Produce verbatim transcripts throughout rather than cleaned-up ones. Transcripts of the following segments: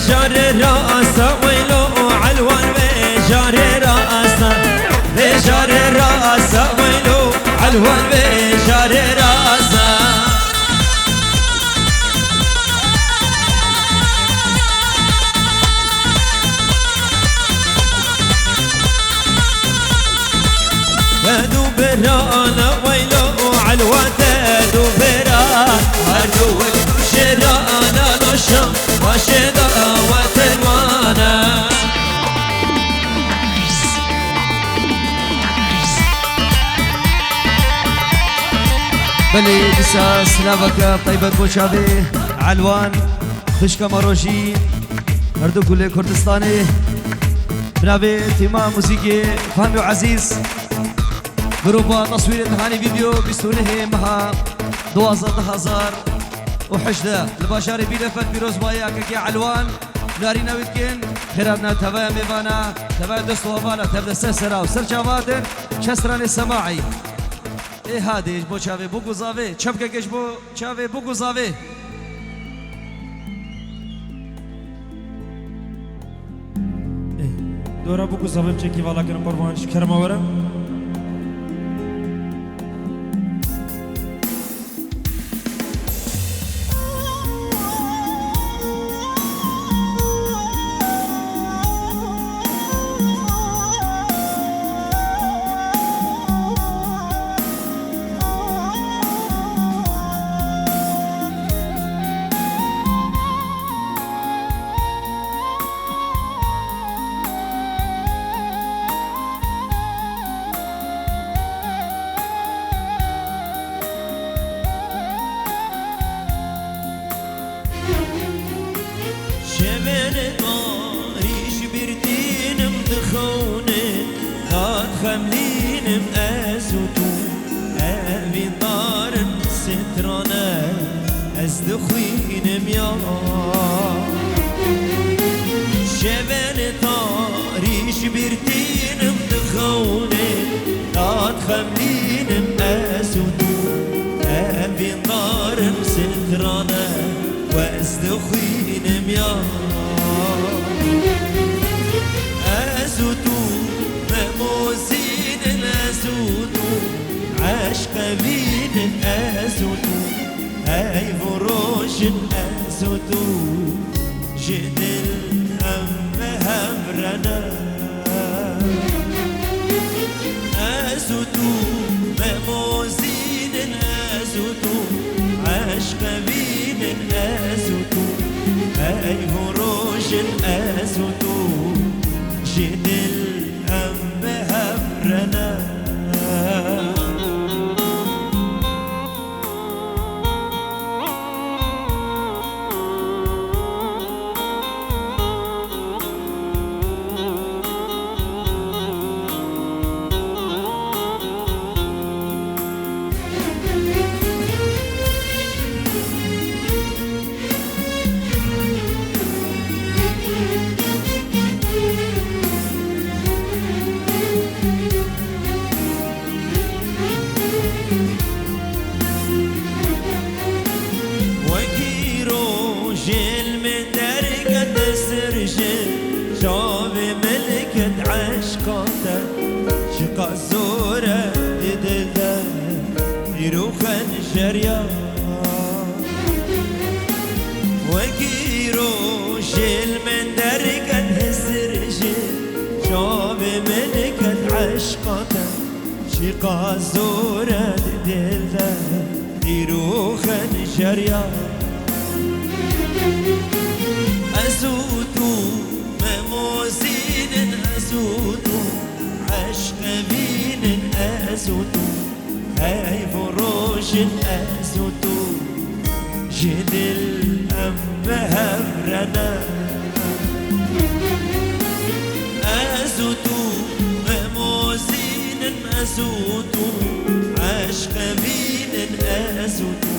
Jarê rasa weylo elwan vê jarê rasa. Vê jarê rasa weylo elwan vê jarê rasa. Te du birana weylo elwa te du bira. Her du wek du şêrana naşa. Paşê da wetelwana. Belê, dîsa silaveke taybet bo çavê Elwan, xwişka me rojî, her du gulê Kurdistanê. Bi navê tîma muzîkê Fahmî û Ezîz. Grupa teswîrê dihanî vîdeo bîst û nehê meha duwazdeh du hezar û hejdeh li bajarê Bîlefet pîroz baye kekê Elwan. Narîna wî dikin, xêratna tevaya mêvana, tevaya dost û hevala, tev de ser sera û ser çava hatin, çestranê semaî. Ê hadê, ji bo çavê bo guzavê, çepkeke ji bo çavê bo guzavê. Ê, dora bo guzavê çekî vala kirin qurban, ji kerema were. Şevên tarî ji bîr tînim dixewne, qat xemlînim ez û tu. Evîn darin strane, ez dixwînim ya. Şevên tarî ji bîr tînim dixewne, qat xemlînim ez û tu. Evîn darin strane, we ez dixwînim ya. Ez û tu, me mozînin ez û tu. Eşq evînin ez û tu, ey vurojin ez û tu, ji dil em bi hev re ne. Ez û tu, me mozînin ez û tu, eşq evînin ez û tu, ey vurojin ez û tu, ji dil em bi hev re ne. Wekî rojê li min derket sir ji çavê min ket eşqa te, çiqas zor e di dil de îro xenjer ya. Wekî rojê li min derket hizir ji çavê min ket eşqa te. Çiqas zor e di dil de îro xenjer ya. Ez û tu, me mozînin ez û tu, eşq evînin ez û tu. Ey vurojin ez û tu, ji dil em bi hev re ne. Ez û tu, me mozînin ez û tu, eşq evînin ez û tu.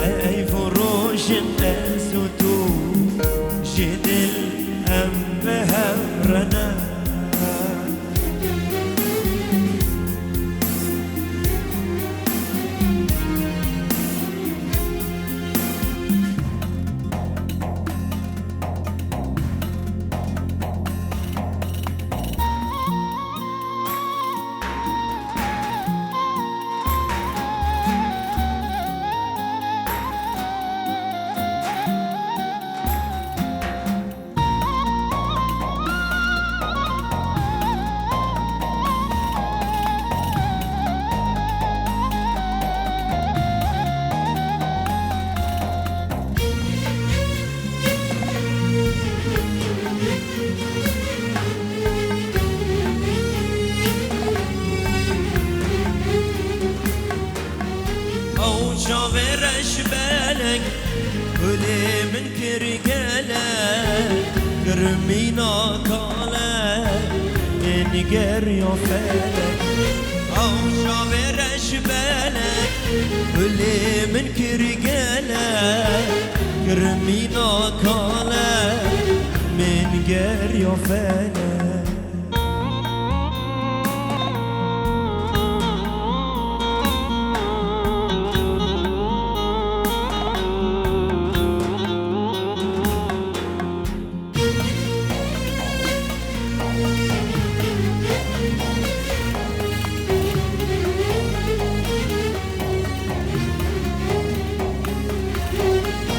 Ey vurojin ez û tu, ji dil em bi hev re ne. Lê min kir gelek, kir mîna kalek, min geriya felek. Ew çavê reş belek, lê min kir gelek, kir mîna kalek, min geriya felek.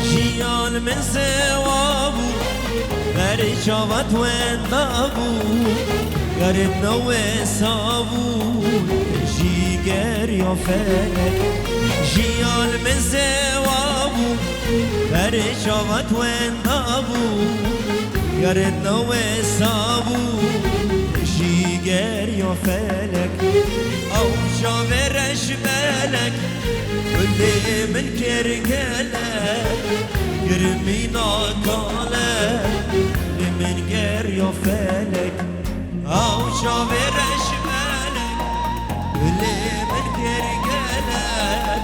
Jiyan min sewa bû, berê çavat wenda bû, yarin newê sabû, jî geriya felek. Jiyan min sewa bû, berê çavat wenda bû, yarin newê sabû, jî geriya felek. Ew çavê reş belek, lê min kir gelek, kir mîna kalek, lê min geriya felek. Ew çavê reş belek, lê min kir gelek,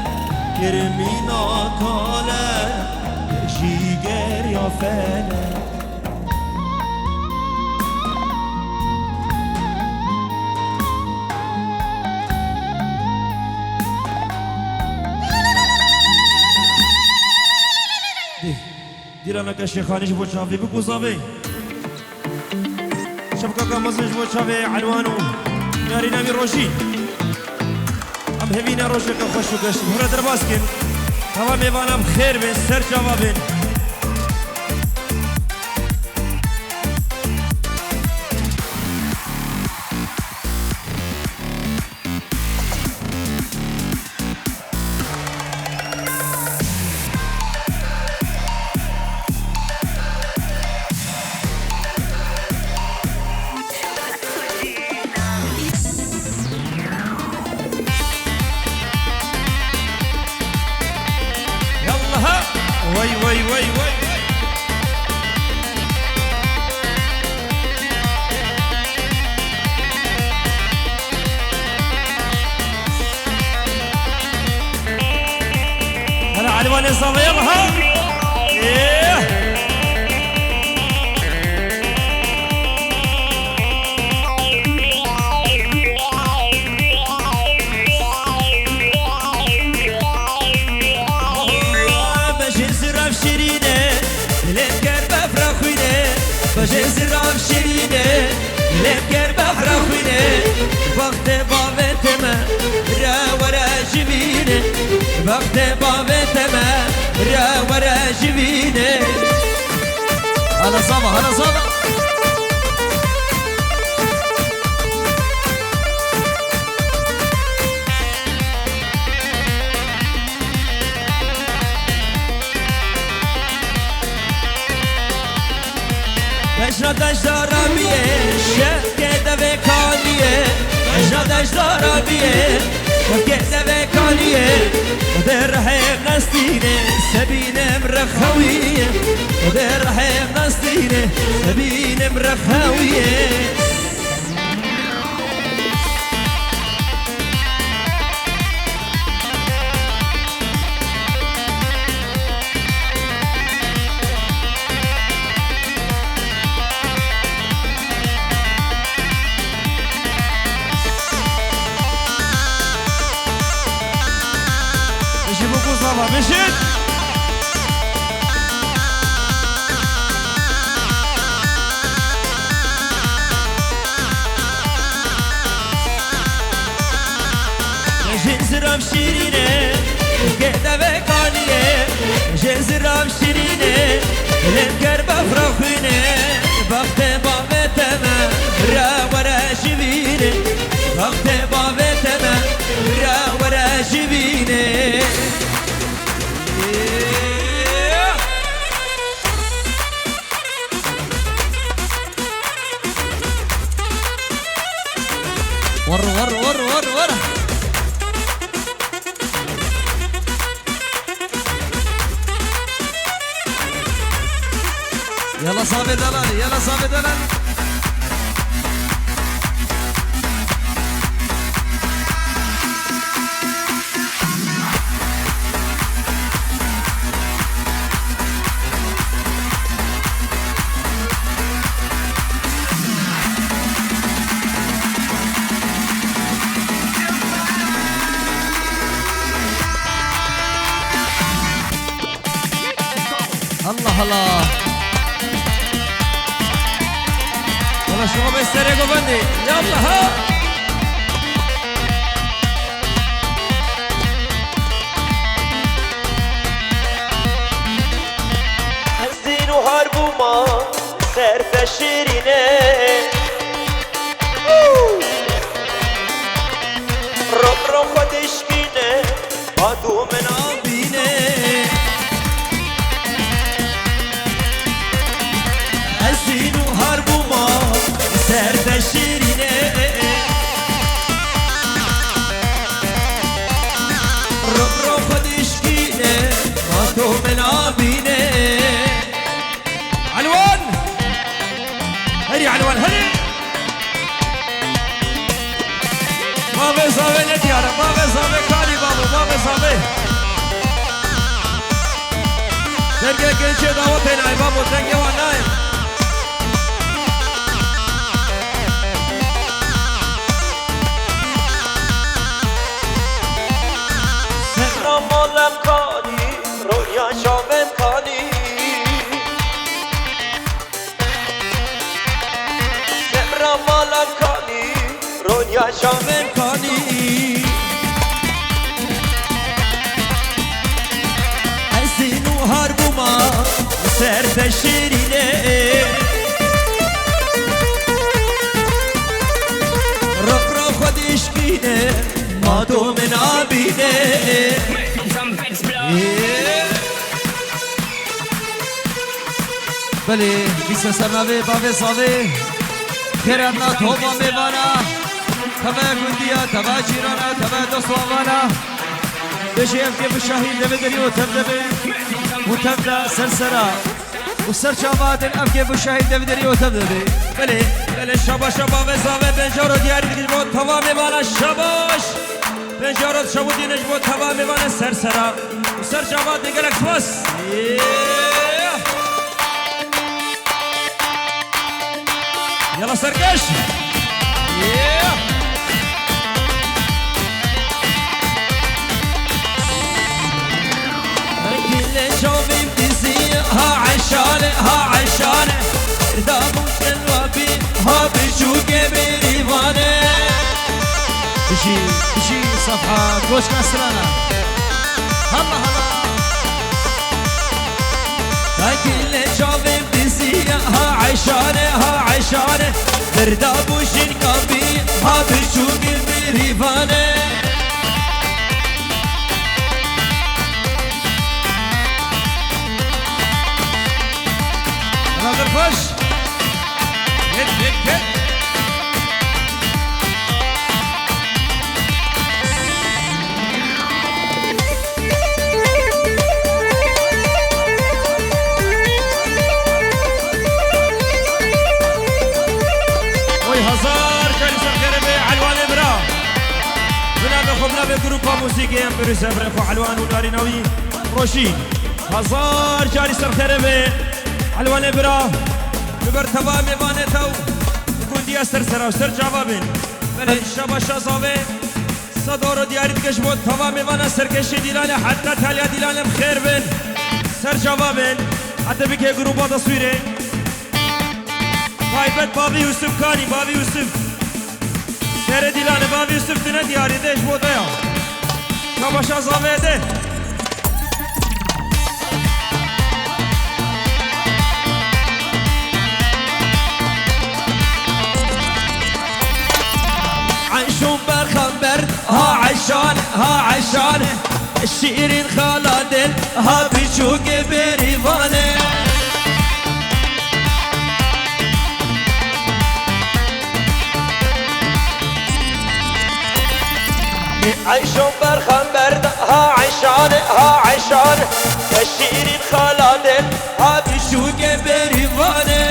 kir mîna kalek, jî geriya felek. Dî-, dîraneke Şêxanî ji bo çavê biku zavê. Şevkaka mezin ji bo çavê Elwan û yarîna wî Rojî. Em hevîne rojeke xweş û geş. Hûn re derbas kin. Hava mêvana bi xêr bin, ser çava bin. Yallah ha! Vay, vay, vay, vay, vay! Hele Elwanê Zava, yallah ha! Êh! Bejê zirav şirîne, lê ker befra xwîne. Bejê zirav şirîne, lê ker befra xwîne. Baxtê bavê te me, re were jivîne. Baxtê bavê te me, re were jivîne. Hala Zava, hala Zava. Bejna deşdara bîye, şevke devê kaniye. Bejna deşdara bîye, şevke devê kaniye. Dê rehê nestîne, sebînim rexewiye. Dê rehê nestîne, sebînim rexewiye. Ji bo ku zava bişit. Jê zirav şirîne, ke devê kaniye. Jê zirav şirîne, lê ker befra xwîne. Baxtê bavê te me, re were jivîne. Baxtê bavê te me, re were jivîne. Were, were, were, were, were. Yala Zavê Delalî, yala Zavê Delalî. Allah Allah. Wala şima bê serê govendê. Yallah ha. Ezîn û harbûma ser te şirîne. Ro ro xwe dişkîne. Bado min abîne. Ezîn û harbûma ser te şirîne. Ro ro xwe dişkîne. Bado min abîne. Elwan! Herî Elwan, herî! Bavê Zavê ne diyar e, Bavê Zavê kalî babo, Bavê Zavê. Dengê gençê dawetê nayê babo, dengê wan nayê. Serra malem kanî, ronya çavên kanî. Serra malem kanî, ronya çavên kanî. Ezîn û harbûma ser te şirîne. Ro ro xwe dişkîne, ma do min abîne. Yeah. Belê, bîse ser navê Bavê Zavê. Xêr hatina tova mêvana. Teva gundiya, teva cîrana, teva dost û avana. Bêjî ev kê bi şahî devê derî û tev de be. Û tev de ser sera. Û ser çava din ev kê bi şahî devê derî û tev de be. Belê, belê, şabaş, şabaş, Bavê Zavê, pêncaro diyarî dikir bo teva mêvana, şabaş. Pêncaro şabû dîne ji bo teva mêvana ser sera. Û ser çava din gelek spas. Yeah. Yala serkeş. Yeah. Gile çavên dizî ha eşane, ha eşane. Erda bû şelwabî ha biçûkê bêrîvane. Bijî, bijî sefha goşka sirana. Halla halla. Takîle çavê biziya ha eşane, ha eşane. Birda bû jin kabî ha biçûkê bêrîvane. Hazır baş. Git, git, git. Oy, hezar carî ser xêrê be, Elwanê bira. Bi navê xwe, bi navê grupa muzîkê em birî ser birê xwe Elwan û narîna wî Roşîn. Hezar carî ser xêrê be, Elwanê bira. Li ber teva mêvanê te û gundiya ser sera û ser çava bên. Belê, şabaşa zavê. Sedaro diyarî dike ji bo teva mêvana serkeşê Dîlanê heta taliya Dîlanê bi xêr bin. Ser çava bin. Heta bike gruba taswîrê. Taybet Bavî Yusuf Kanî, Bavî Yusuf. Serê Dîlanê Bavî Yusuf tune diyarî de ji bo te ya. Şabaşa zavê de. Eyşûn berxan berd, ha eyşan, ha eyşan. Şîrîn xala dil, ha biçûkê bêrîvanê. Eyşûn berxan berd, ha eyşan, ha eyşan. Şîrîn xala dil, ha biçûkê bêrîvanê. Vane.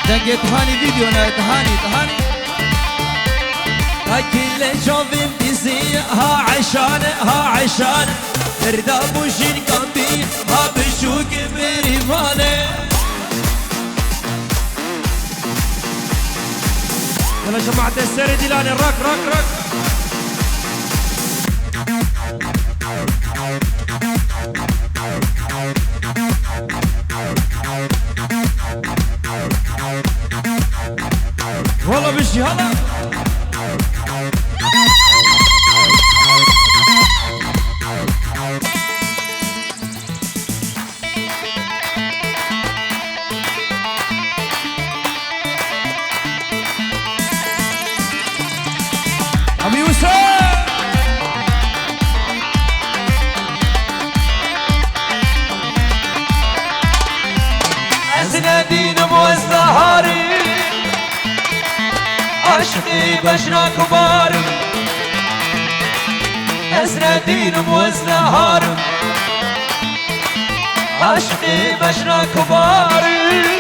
Dengê Tihanî vîdeo ne, Tihanî, Tihanî. Ha kile çavim dizî, ha eşane, ha eşane. Herda bû jîn kambî, ha biçûk berîvane. Yala cemaate serê dîlanê, rak, rak, rak. Wala bijî hala. Amî Wisa! Ez nedînim wezdeharî, aşiqî bejna kubarim. Ez nedînim wezdeharim, aşiqî bejna kubarim.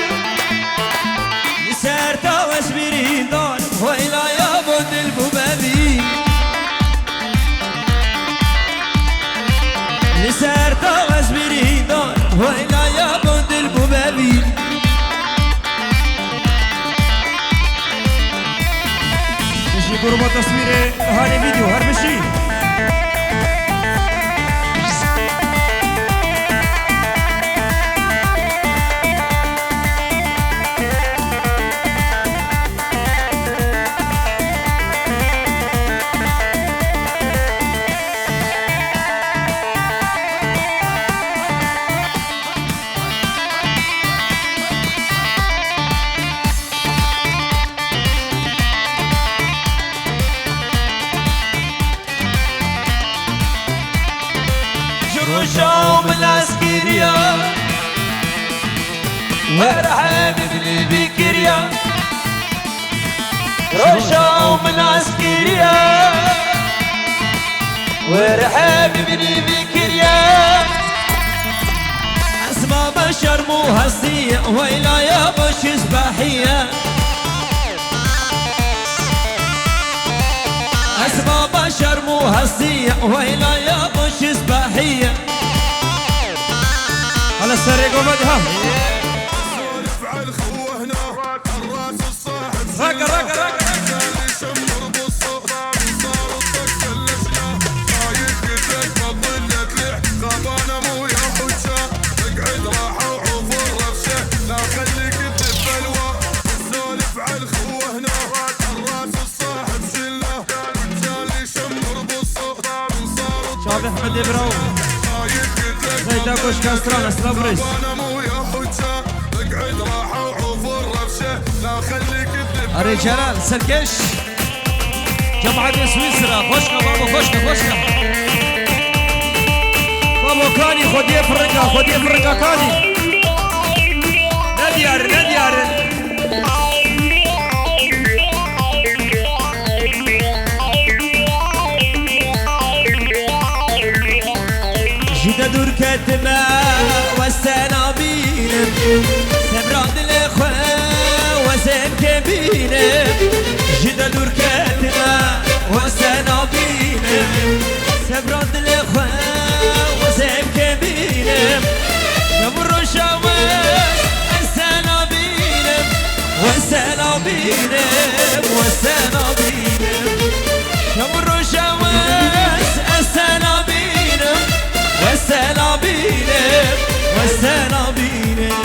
Li ser taw ez birîndar, weylaya bo dil bû bevî. Li ser taw ez birîndar, weylaya bo dil bû bevî. Ji gruba teswîrê hanê vîdeo her bişî. Ji roja min ez kiriya, we rehmê bilî bî kiriya. Roja min ez kiriya, we rehmê bilî bî kiriya. Ez ma be şerm û hestî, weylaya be şizbehiye. Ez baba şerm û hestî, weyla ya xwe şizbehiye. Hala serê gova diha. Raka, raka, raka, raka. Çavê Hemedê birawo. Zeyda Koçkan Stran, Esra Brês. Erê Celal, serkeş. Cemaetê Swîsra, xweşka babo, xweşka, xweşka. Babo Kanî, xwediyê firinga, xwediyê firinga Kanî. Ne diyar, ne diyar. Ji te dûr ketime, we se nabînim. Sebra dilê xwe, we zêm kê bînim. Ji te dûr ketime, we se nabînim. Sebra dilê xwe, we zêm kê bînim. Şev û roja we, ez se nabînim. We se nabînim, we se nabînim. Şev û roja we, ez se nabînim. We se nabînim, we se nabînim.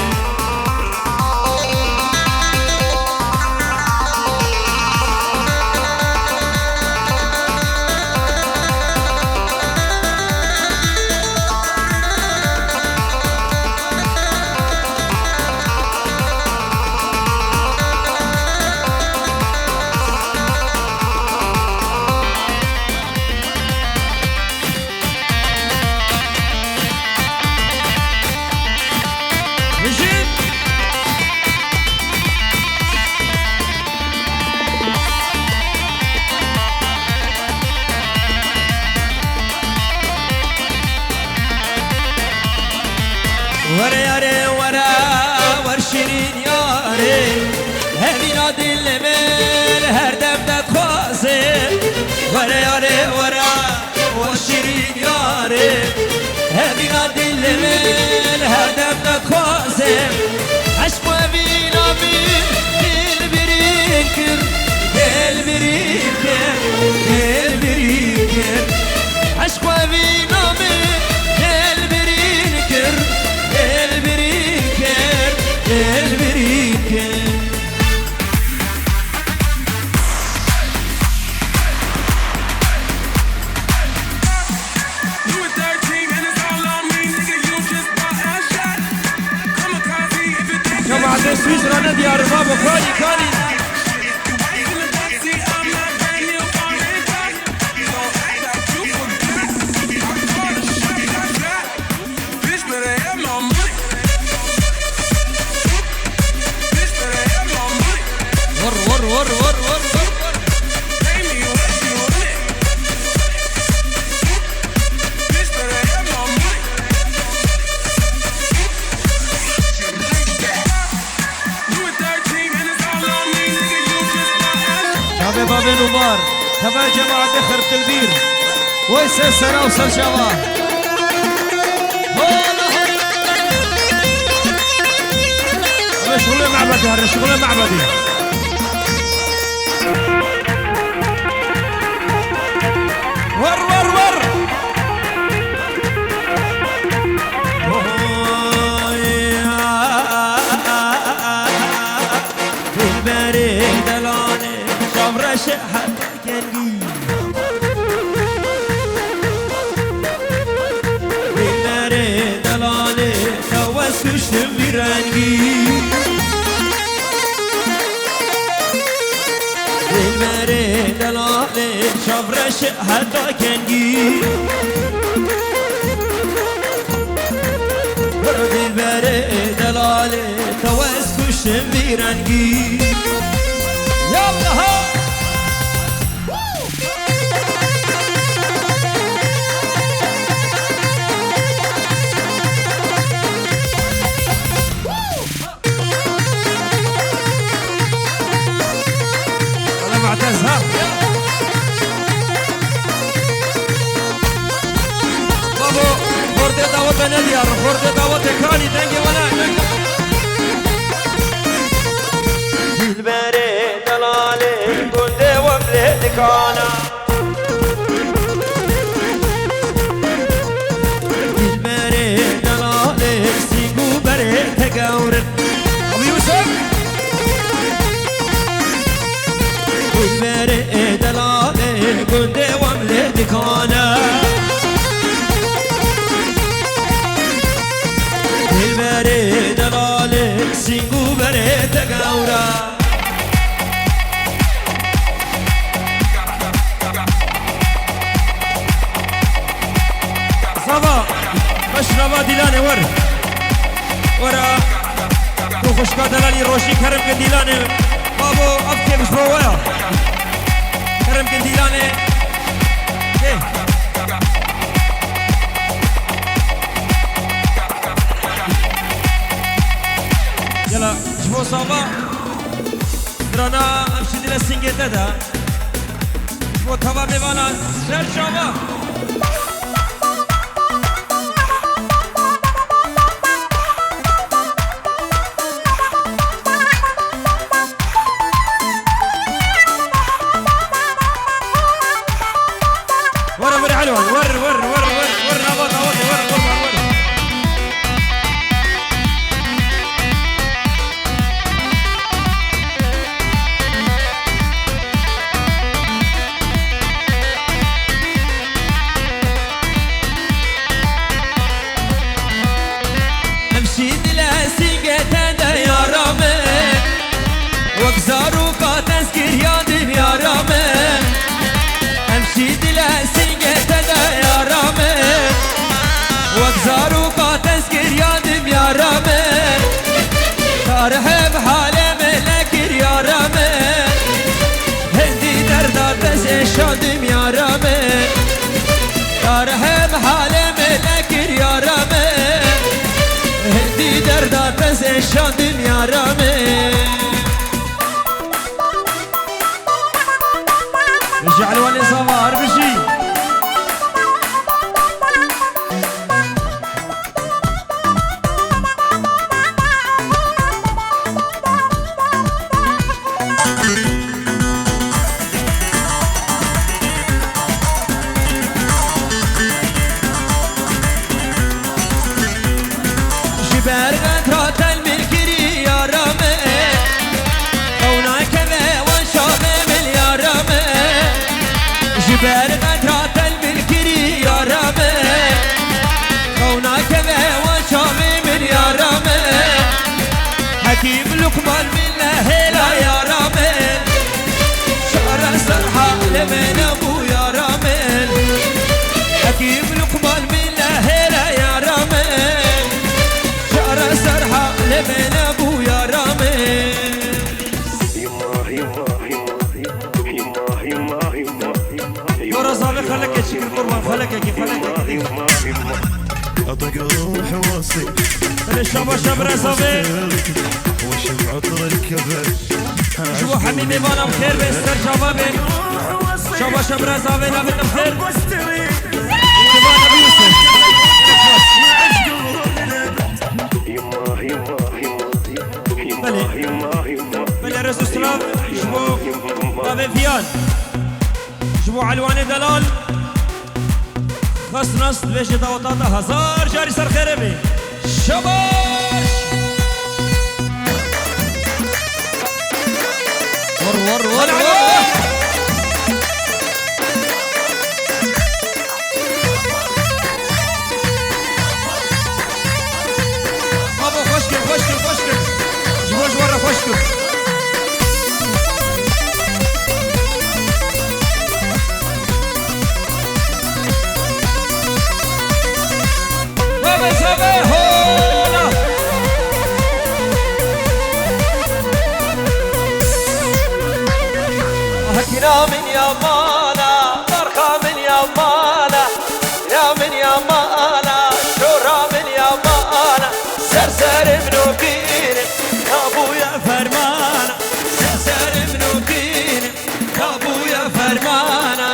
Dilê min her dem te dixwaze, were yarê were, o şîrîn yarê. Hemîna dilê min her dem te dixwaze, eşq we vîna min dil birîn kir, dil birîn kir, dil birîn kir. Eşq we vîna min dil birîn kir, dil birîn kir, dil birîn kir. Cemaetê Swîsra ne diyar e, babo, karî, karî. Vur, vur, vur. Çavê bavên û mar, tevaya cemaetê xirpilbîr. Wey ser sera û ser çava. Hola, hola. Şixulê mebedî here, şixulê mebedî. Wer, wer, wer. Dilberê delalê, çavreşe heta kengî. Dilberê delalê, te wes kuştim vî rengî. Dilberê delalê, çavreşe heta kengî. Dilberê delalê, te wes kuştim vî rengî. Yallah! Hele Mu'tez, ha? Babo, xortê dawete nediyar, xortê dawete kanî dengê wele. Dilberê delalê, gundê wemlê dikana. Dilberê delalê, sîng û berê te gewr in. Abi Yusuf. Dilberê delalê, gundê wemlê dikane. Dilberê delalê, sîng û berê te gewr e. Zava, beş nava Dîlanê wer. Wera, tu xwişka delalî Roşî, kerem kin Dîlanê. Babo, ev kêf ji bo we ya. Kerem kin Dîlanê. Ê. Yala, ji bo Zava. Strana, em şî dile singê te de. Ji bo tava mêvana ser çava. Were, were, Elwan, were, were, were, were, were, nava, nava, were, were, were. Em şî dile singê te de yara min, wek zaroka tezkiriya dimyara min. Em şî dile singê te de yara min, wek zaroka tezkiriya dimyara min. Tarihê bi halê min nekir yara min, hindî derda dest êşandim yara min. Tarihê bi halê min nekir yara min, hindî derda dest êşandim yara min. Ji Elwanê Zava, her bijî. Ji ber qedra telmîl kirî yara min, qewna keve wan çavê min yara min. Ji ber qedra telmîl kirî yara min, qewna keve wan çavê min yara min. Hekîm Lukman min nehêla yara min, çareser halê min nebû yara min. Hekîm Lukman min nehêla yara min, çareser halê min nebû yara min. Dora zavê xelekê çi kir qurban, xelekekî, xelekekî. Belê şabaş e bira zavê. Ji bo hemî mêvanan xêr be, ser çava be. Şabaş e bira zavê, navê te xêr. Mêvan Ebû Yûsif. Belê. Belê, rêz û silav ji bo navê Viyan. Ji bo Elwanê Delal. Xwest nas dibêje daweta te hezar carî ser xêrê bê. Şabaş! War, war, war, war, war! Babo, xweş kir, xweş kir, xweş kir. Ji bo, ji bo re xweş kir. Babo, Zave, hola. Hakîna min ya mala, barxa min ya mala. Ya min ya mala, şora min ya mala, ser serê min û qîne, kabûya fermana, ser serê min û qîne, kabûya fermana.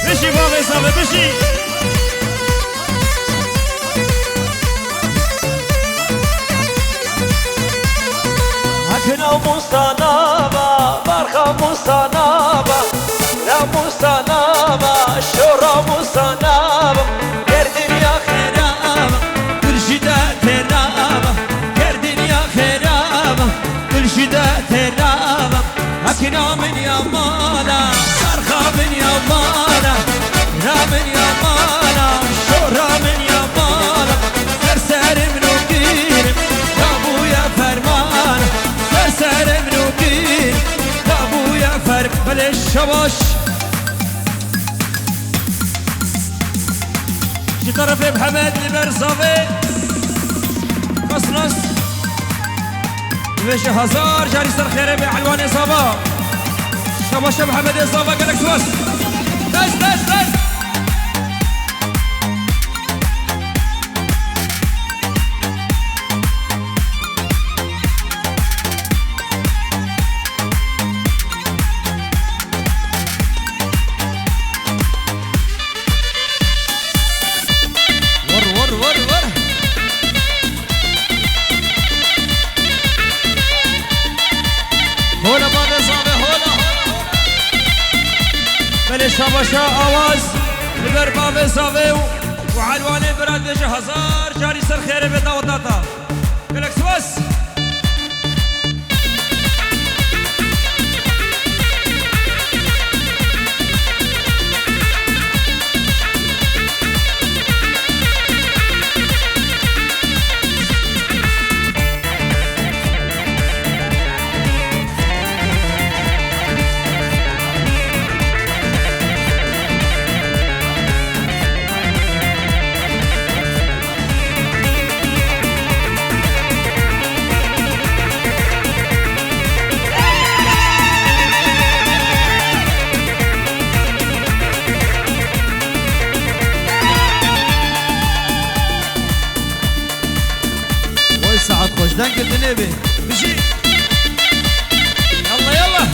Bijî bavê Zave, bijî. Hakina Musa nava, barxa Musa nava, la Musa nava, şora Musa nava, ger dinya xeraba, dil jî de têraba, ger dinya xeraba, dil jî de têraba. Hakina min ya mala, sarxa min ya mala, ra min ya mala, şora min ya mala, ser serê min û qîne, kabûya fermana, ser serê min û qîne, kabûya fer-, belê şabaş. Ji terefê Mihemed li ber Zavê. Xwest nas. Divê ji hezar carî ser xêrê be Elwanê Zava. Şabaşe Mihemedê Zava gelek xwest. Dest, dest, dest. Vur, vur, vur, vur. Hola bavê Zavê, hola, hola, hola. Belê şabaşa awaz li ber bavê Zavê û, û Elwanê bira dibêje hezar carî ser xêrê be daweta te. Gelek spas. Dengê dinê bê. Bijî. Yalla, yalla.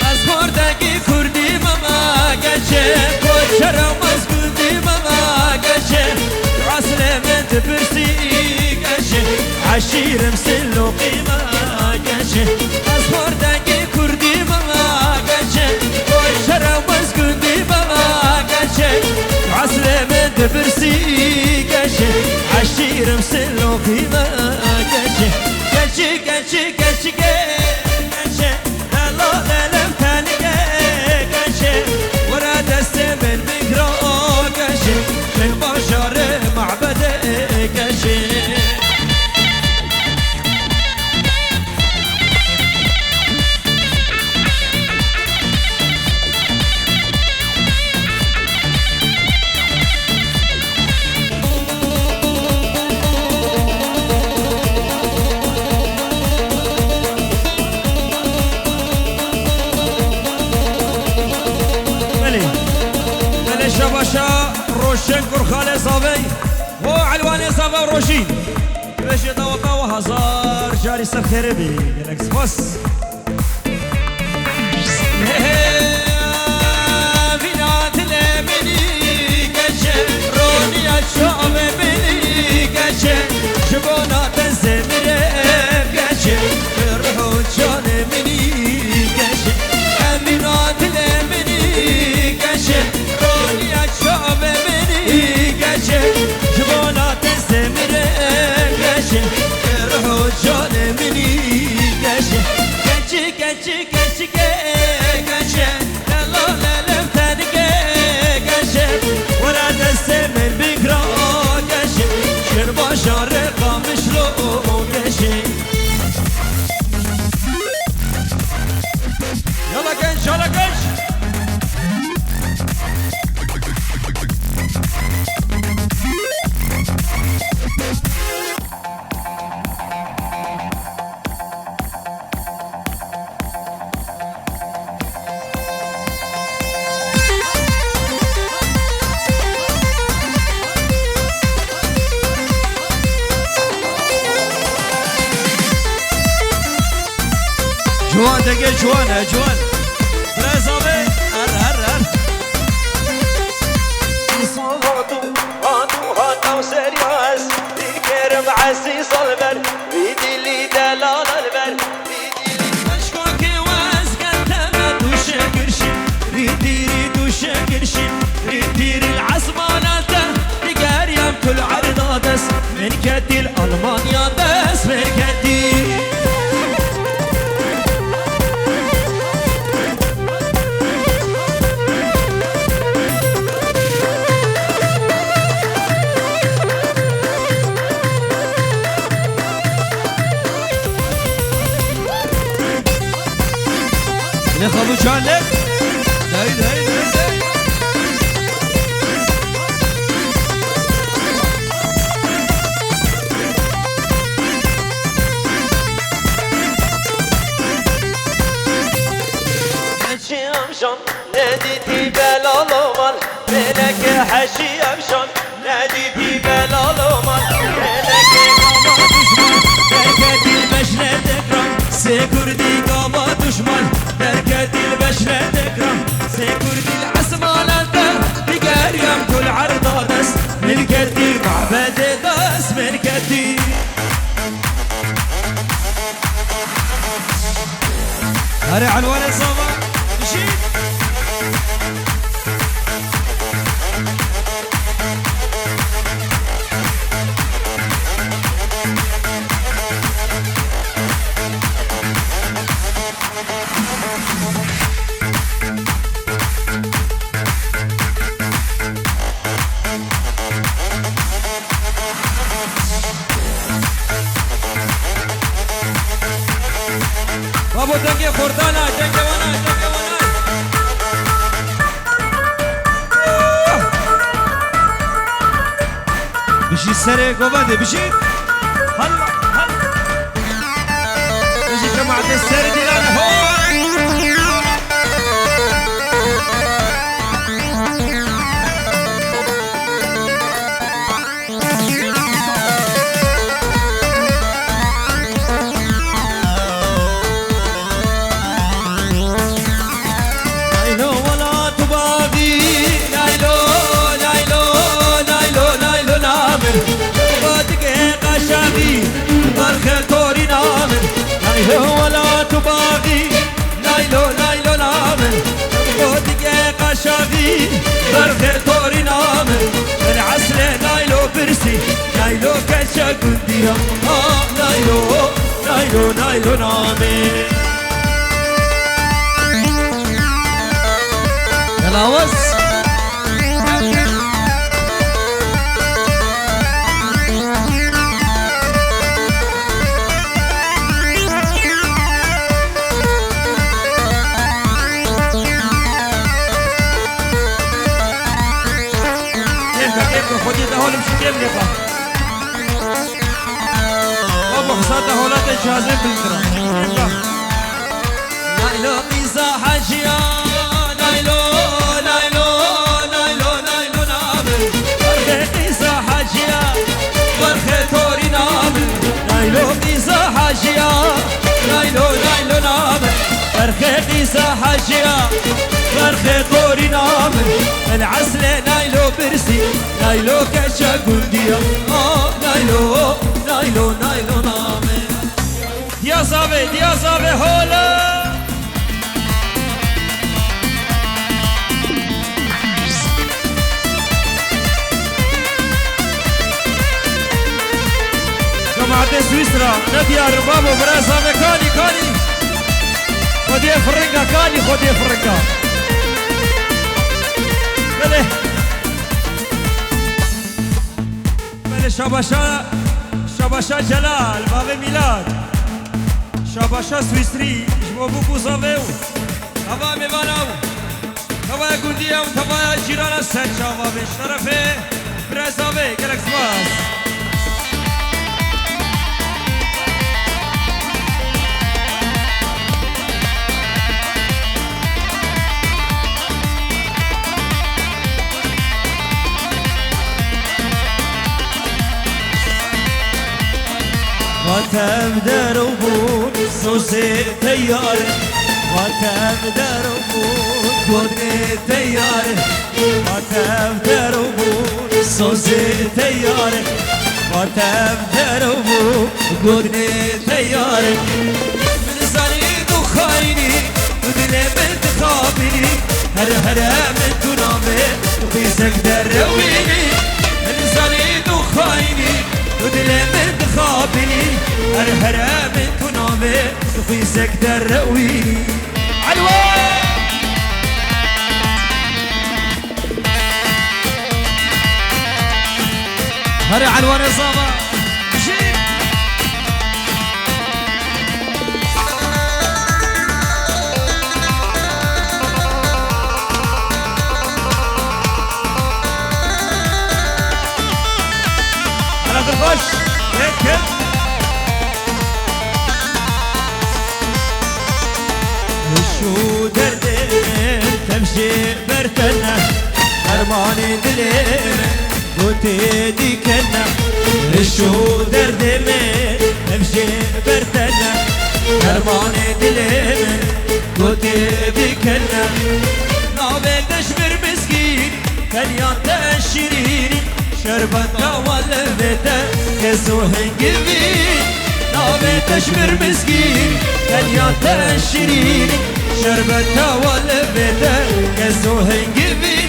Ez xwar dengê kurdî mama geçê, koçera mezgûndî mama geçê. Eslê min dipirsî geçê, eşîrim siloqî ma geçê. Ez xwar dengê kurdî ma geçê, koçera mezgûndî ma geçê. Eslê min dipirsî geçê, eşîrim siloqî ma geçê. Keçik, keçik, keçik, keçik. Delal elim tenike keçe, were destê min bikra keçe, min bajarê mabedê keçe. Belê. Belê şebaşa Roşen Kurxalê Zavey. Ho Elwanê Zava Rojî. Vêjê daweta we hezar carî ser xêrê bî. Gelek spas. Vîna dilê min î keçe, roniya çavê min î keçe, ji bona te zemirê keçe, ruh û canê min î keçe. Vîna dilê min î keçe, roniya çavê min î keçe, ji bona te zemirê keçe, ruh û canê min î keçe. Keçik, keçik, keçikê keçe, delal elim tenike keçe, were destê min bikra keçe, şir bajarê Qamişlo keçe. Yala genç, yala genç. Ciwan, dengê ciwan e, ciwan. Birêz avê, her, her, her. Îsal hatu, hatu, hatu seriyaz. Dikerim ezîz al ver, vî dilî delal al ver. Eşkokê wez keteme tu şekirşî, rîtîrî tu şekirşî, rîtîrî li esmana te, digeriyam tu li erda dest, min ketî li Almanya dest, min ketî. Lê xabû çar lê. Dey, dey, dey, dey. Keçî emşan nedîtî belalo mal, beleke heşî emşan. Nedîtî belalo mal, belekê gava duşman, derketî beşle tekran, sê kurdî gava duşman, derketî beşle tekran, sê kurdî esmana te, digeriyam tu li erda dest, min ketî mabedê dest, min ketî. Erê Elwanê Zava, bijî. Babo, dengê xortana, dengê wana, dengê wana. Bijî serê govendê, bijî. Halla, halla. Bijî cemaetê serê dîlan, ho. Welat û baxî, laylo, laylo name, o dige qaşaxî, berxê torî name, el esle laylo birsî, laylo keçe gundiya, ah, laylo, laylo, laylo name. Delawaz. Kêm be, kêm be, xwedî de halim jî kêm lê xwe. Baba, xisa te holatê cihazê bilkira. Naylo qîza heciya, naylo, naylo, naylo, naylo name. Berxê qîza heciya, berxê torî name. Naylo qîza heciya, naylo, naylo name. Berxê qîza heciya, berxê torî name. El eslê naylo birsî, naylo keçe gundiya. Ah, naylo, naylo, naylo name. Diya zavê, diya zavê, hola! Cemaetê Swîsra, ne diyar babo, bira zavê kanî, kanî. Xwediyê firinga, kanî xwediyê firinga. Belê. Belê, şabaşa, şabaşa Celal, bavê Mîlad. Şabaşa Swîsrî, ji bo bûk û zavê û tava mêvana û tavaya gundiya û tavaya cîrana ser çava bê şerefê birê zavê, gelek spas. Vatev derû bûn, sosê teyar. Vatev derû bûn, gotinê teyar. Vatev derû bûn, sosê teyar. Vatev derû bûn, gotinê teyar. Min zanî tu xayînî, tu dilê min dixapînî. Here here min tu navê, tu qîzek derewînî. Min zanî tu xayînî, tu dilê min dixapînî. Here here min tu navê, tu qîzek derewînî. Elwa! Here Elwanê zava. Bijî! Hela dilxweş. Yek, yek. Hiş û derdê min tev jê ber te ne. Dermanê dilê min gotê dîke ne. Hiş û derdê min tev jê ber te ne. Dermanê dilê min gotê dîke ne. Navê te ji vir mizgîn, tenya te şirîn. Şerbeta welevê te, kes û hingivîn. Navê te ji vir mizgîn, tenya te şirîn. Şerbeta welevê te, kes û hingivîn.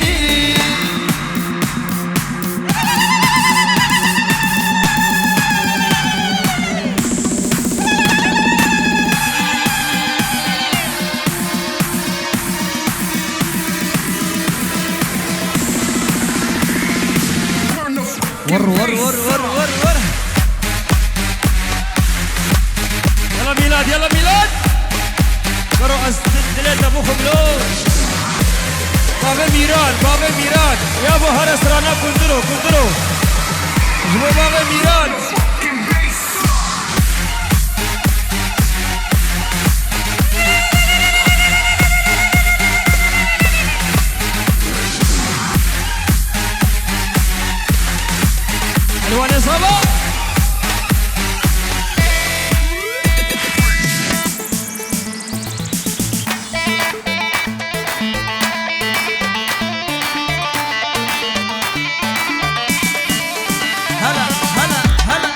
Wer, wer, wer, wer, wer, wer. Yala Mîlad, yala Mîlad. Garo ez di-, dilê te bixwim lo. Bavê Mîran, bavê Mîran. Ya bo here sirana kundiro, kundiro. Ji bo bavê Mîran. Elwanê zava. Hela, hela, hela.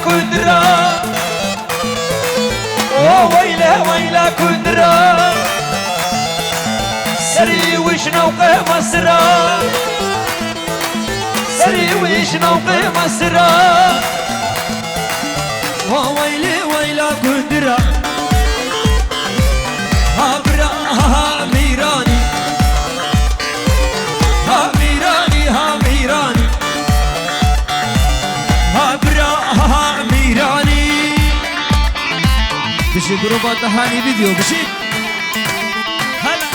Kundira. O weyla, weyla kundira. Serî wî ji newqê mesira. Serî wî ji newqê mesira. O weylê, weyla kundira. Ha bira, ha, ha, mîranî. Ha mîranî, ha mîranî. Ha bira, ha mîranî. Dişi gruba Dehanî video bişî. Hela.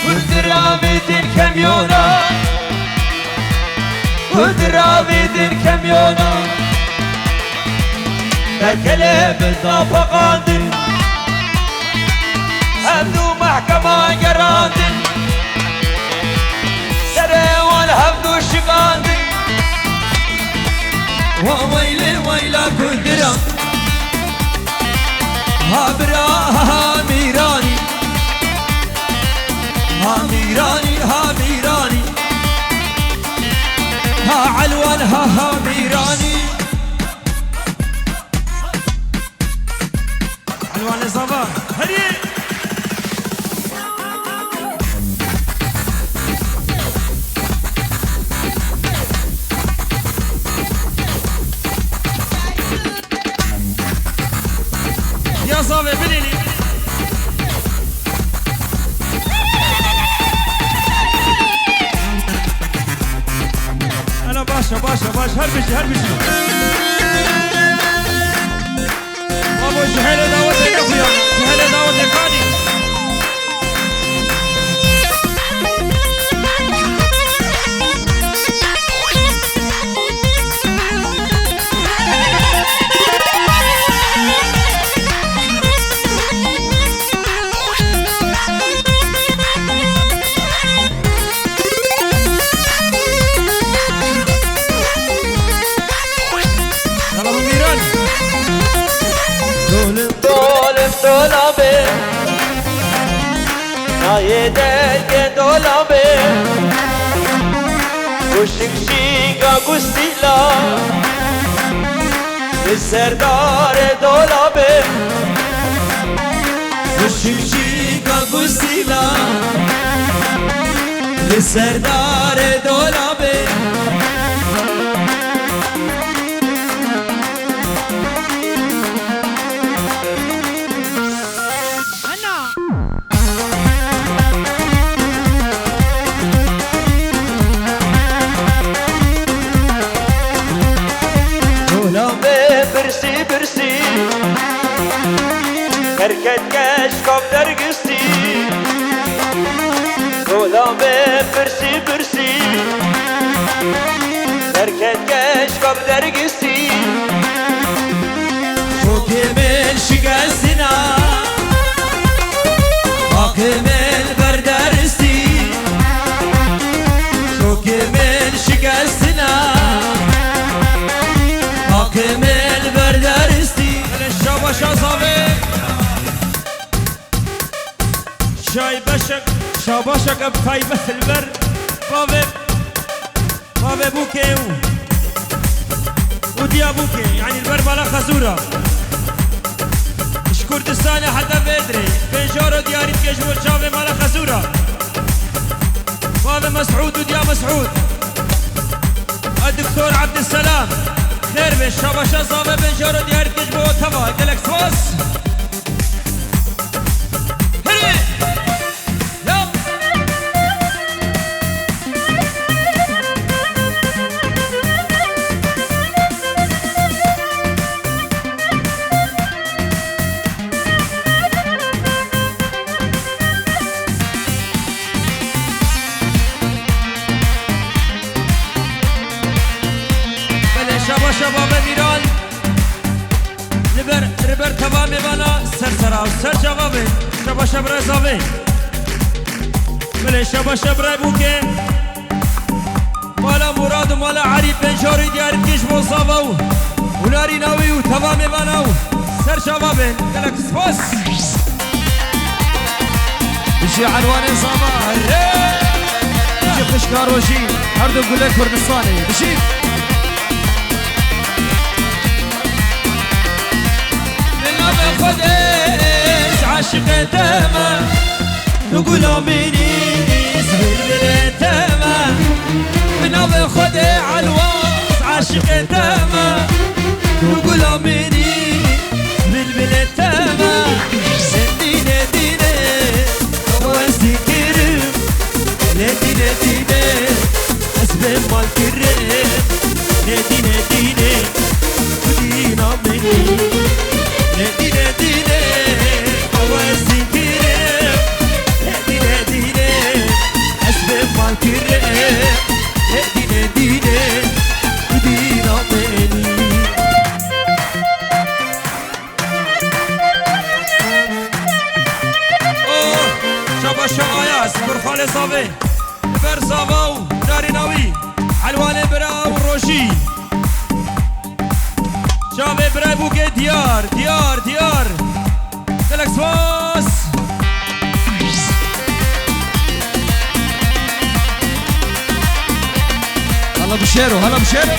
Kundira vêtin kemyona. Kundira vêtin kemyona. Berkelê bi da peqandin. Hevdu mehkema gerandin. Serê wan hevdu şikandin. Wa weylê weyla kundira. Ha bira, ha mîranî. Ha mîranî, ha mîranî. Ha elwan, ha, ha mîranî. Elwanê zava. Herî. Ya zavê bilêlî. Ana başa, başa, baş. Her bişî, her bişî. Babo, ji helê dawetê nexuya, ji helê dawetê kanî. Yala min mîran. Dolim, dolim, dolabê. Nayê dengê dolabê. Guşik şîka gustîla. Li ser darê dolabê. Guşik şîka gustîla. Li ser darê dolabê. Ana! Dolabê birsî birsî. Derket keşka bi dergistî. Dolabê birsî birsî. Derket keşka bi dergistî. Kokê min şikestina. Baqê min berderistî. Kokê min şikestina. Baqê min berderistî. Şabaşa zavê. Şay beşek, şabaşek ev taybet li ber bavê, bavê Bûkê û, û diya Bûkê, yanî li ber mala Xezûra. Ji Kurdistanê heta vê dirê, pêncaro diyarî dike ji bo çavê mala Xezûra. Bavê Mesûd û diya Mesûd. A Doktor Abdüselam. Xêr be, şabaşa zave pêncaro diyarî dike ji bo teva. Gelek spas. Hiri! Yap! Belê, şabaşa bavê Mîran. Li ber, li ber teva mêvana ser sera û ser çava be. Şabaşa birayê zavê. Belê, şabaşa birayê Bûkê. Mala Murad û mala Erî pêncaro diyarî dike ji bo zava û hunarîna wî û teva mêvana û Ser çava bên, gelek spas. Bijî Elwanê Zava. Bijî xişka rojî, her du gule Kurdistanê. Bijî. Bi navê Xwedê ez aşiqê te me. Tu gula min î, ez bilbilê te me. Bi navê Xwedê Elwa, ez aşiqê te me. Tu gula min î, ez bilbilê te me. Dîne dîne, ew ez dikirim. Lê dîne dîne, ez bê mal kirim. Lê dîne dîne, tu dîna min î. Lê dîne dîne, ew ez dikirim. Lê dîne dîne, ez bê mal kirim. Lê dîne dîne, tu dîna min î. Oh, şabaşa Ayaz, Kurxalê Zavê, li ber Zava û narîna wî, Elwanê bira û Rojî. Çavê birayê bûkê diyar, diyar, diyar. Gelek spas. Hala bişêro, hala bişêro.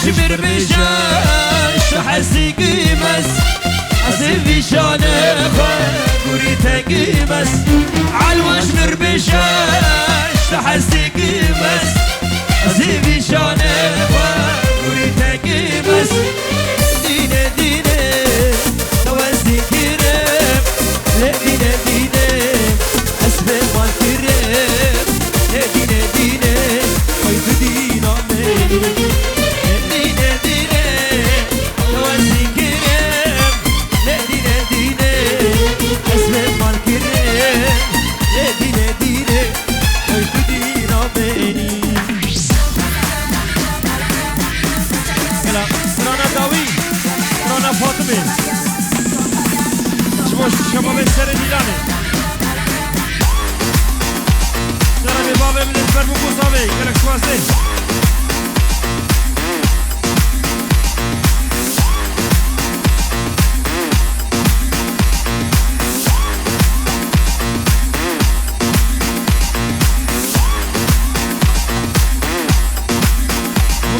Ji mir bêje, ji hesî gîmes. Ez ê vîşanê xwe gurî te gîmes. Elwa ji mir bêje, ji hesî gîmes. Ez ê vîşanê xwe gurî te gîmes. Dîne dîne, ew ez dikirim. Lê dîne dîne, ez bê mal kirim. Lê dîne dîne, ay tu dîna min î. Lê dîne dîne, ew ez dikirim. Lê dîne dîne, ez bê mal kirim. Lê dîne dîne, ay tu dîna min î. Gela, strana dawî, strana Fatimê. Ji bo şebabê serê Dîlanê. Serê bavê min li ber bû Zavê, gelek spas ê.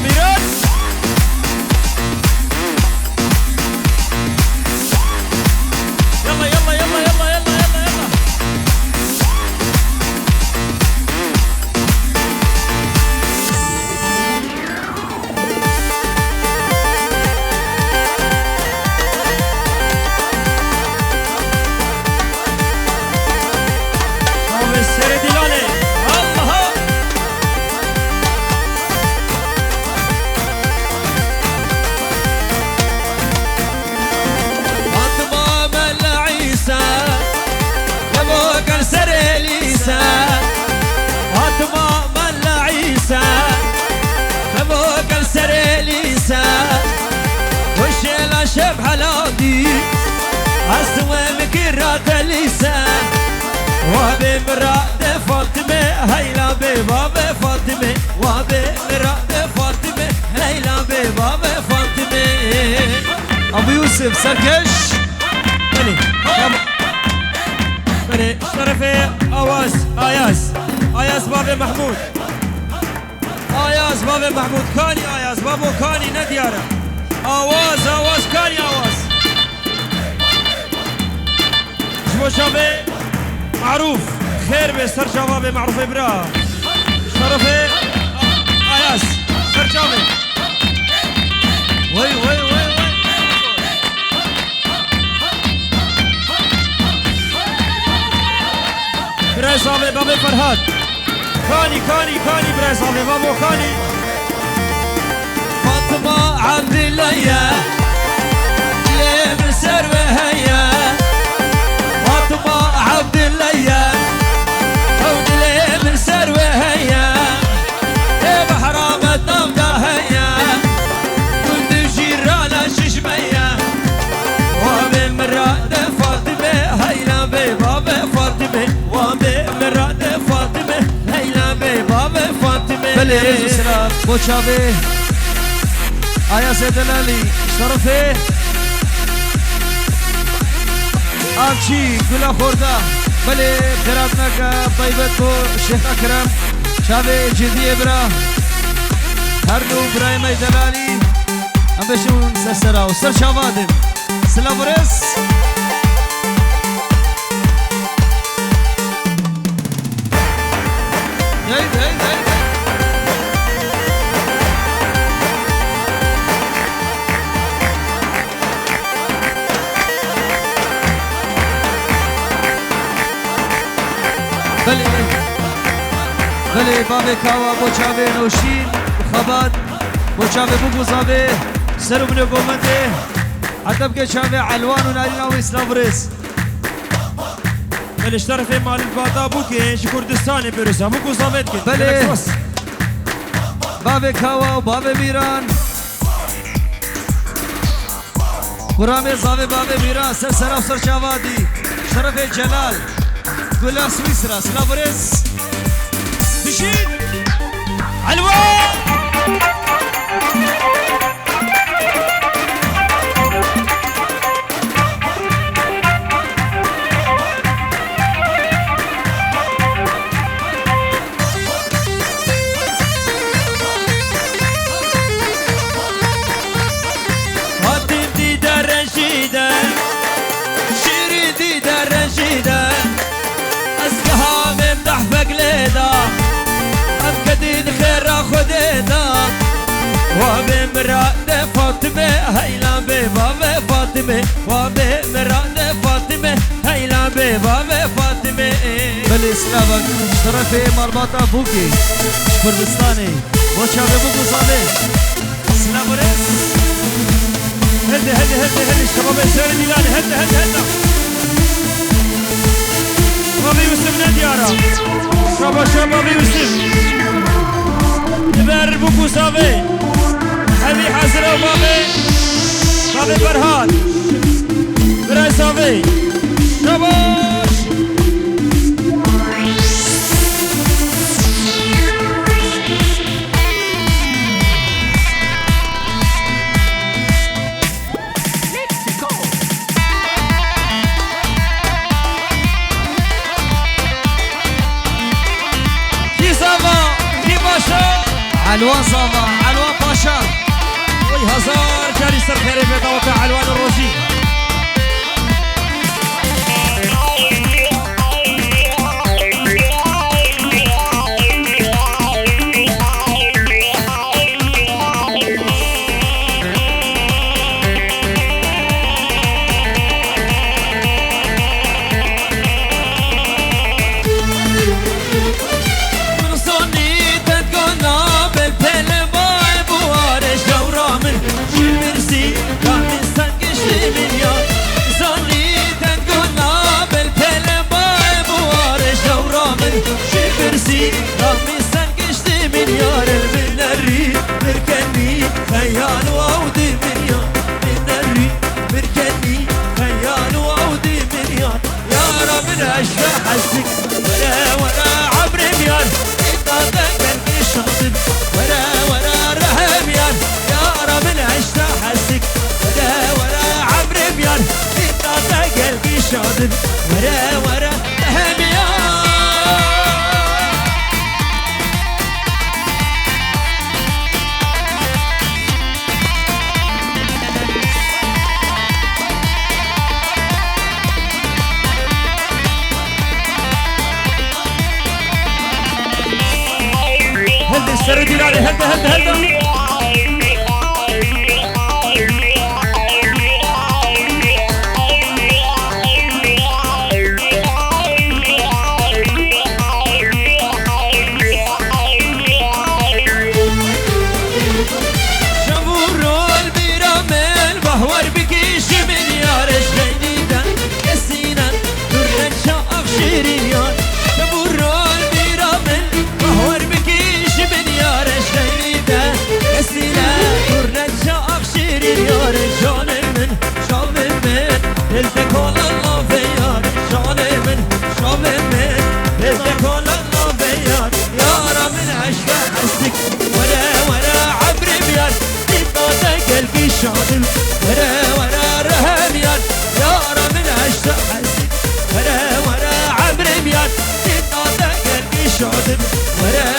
Mîran! Yalla, yalla, yalla. Abi serê Dîlanê. Allah'a. Fatma Mela Îsa, Memo gel serê Lîsa. Fatma Mela Îsa, Memo gel serê Lîsa. Weşê la şev heladî, ez we min kira delîsa. Wa bê mirade Fatime, heyla bê bavê Fatime. Wa bê mirade Fatime, heyla bê bavê Fatime. Abu Yusuf, serkeş. Belê. Tamam. Belê, şerefê Awaz, Ayaz. Ayaz bavê Mahmud. Ayaz bavê Mahmud. Kanî Ayaz, bavo kanî ne diyar e. Awaz, Awaz, kanî Awaz. Ji bo çavê Marûf, xêr be ser çava be Marûfê bira. Şerefê Ayaz, ser çavê. Wey, wey, wey, wey. Birayê Zavê, bavê Ferhat. Kanî, kanî, kanî, birayê Zavê, bavo kanî. Fatma Abdullah ye, dilê min ser we heye. Fatma Abdullah ye, ew dilê min ser we heye. Ê behra me tam da heye. Mirade Fatime, heyla bê bavê Fatime. Belê, rêz û silav bo çavê Ayazê Delalî, ji terefê Avçî, Gula Xorda. Belê, xêratineke taybet bo Şêx Ekrem, çavê Cêdiyê bira. Her du birayê me Delalî, em bêjin ser sera û ser çava din. Silav û rêz. Hey, hey, hey, hey. Belê, belê, bavê Kawa bo çavê Noşîn û Xebat, bo çavê Bûk û Zavê, ser û binê govendê, heta bike çavê Elwan û Narîna wî silav û rêz. Belê, ji terefê malbata Bûkê ji Kurdistanê pêrosa Bûk û Zavê dikin. Belê. Gelek spas. Bavê Kawa û bavê Mîran. Kuramê Zavê bavê Mîran ser sera û ser çava dî. Ji terefê Celal. Gula Swîsra. Silav û rêz. Dijî. Elwa. Hatim dîdare jî de, şîrîn dîdare jî de. Ez giha vêm dehfek lê da, em kedîn xêra Xwedê da. Wa bê mirade Fatime, heyla bê bavê Fatime. Wa bê mirade Fatime, heyla bê bavê Fatime. Belê, silav ji terefê malbata Bûkê ji Kurdistanê. Bo çavê Bûk û Zavê. Silav û rêz. Helde, helde, helde, helde, şebabê serê dîlanê, helde, helde, helde. Bavê Yusuf ne diyara. Şaba, şaba, bavê Yusuf. Li ber Bûk û Zavê. Hevî hazir e bavê. Bavê Ferhat. Birayê Zavê. Şabaş. Kî zava, kî baş e? Elwan zava, Elwan Paşa. Oy, hezar carî ser xêrê vê daweta Elwan û Rojî. Min zanî te gona bil pêlê bay buwarê jewra min ji mirsî ka min sen giştî min yar. Zanî te gona bil pêlê bay buwarê jewra min ji mirsî ka min sen giştî min yar. Min nerî, min kenî, xeyal û ew dî min yar. Min nerî, min kenî, xeyal û ew dî min yar. Yara min eşke hesik, were were ebrê miyar. Îta te gelkî şadim, were were rehê miyar. Yara min eşke hesik, were were ebrê miyar. Îta te gelkî şadim, were were rehê miyar. Helde serê dîlanê, helde, helde, helde. Şev û rol bîra min, bahwer bikî ji min yar, ez jeyni de kesî ne, dûr ne çav şêrîn yar. Şev û rol bîra min, bahwer bikî ji min yar, ez jeyni de Şadim, were were rehemiyan, yara min eşte hesî. Were were emrim yan, dinna te gelkî şadim. Were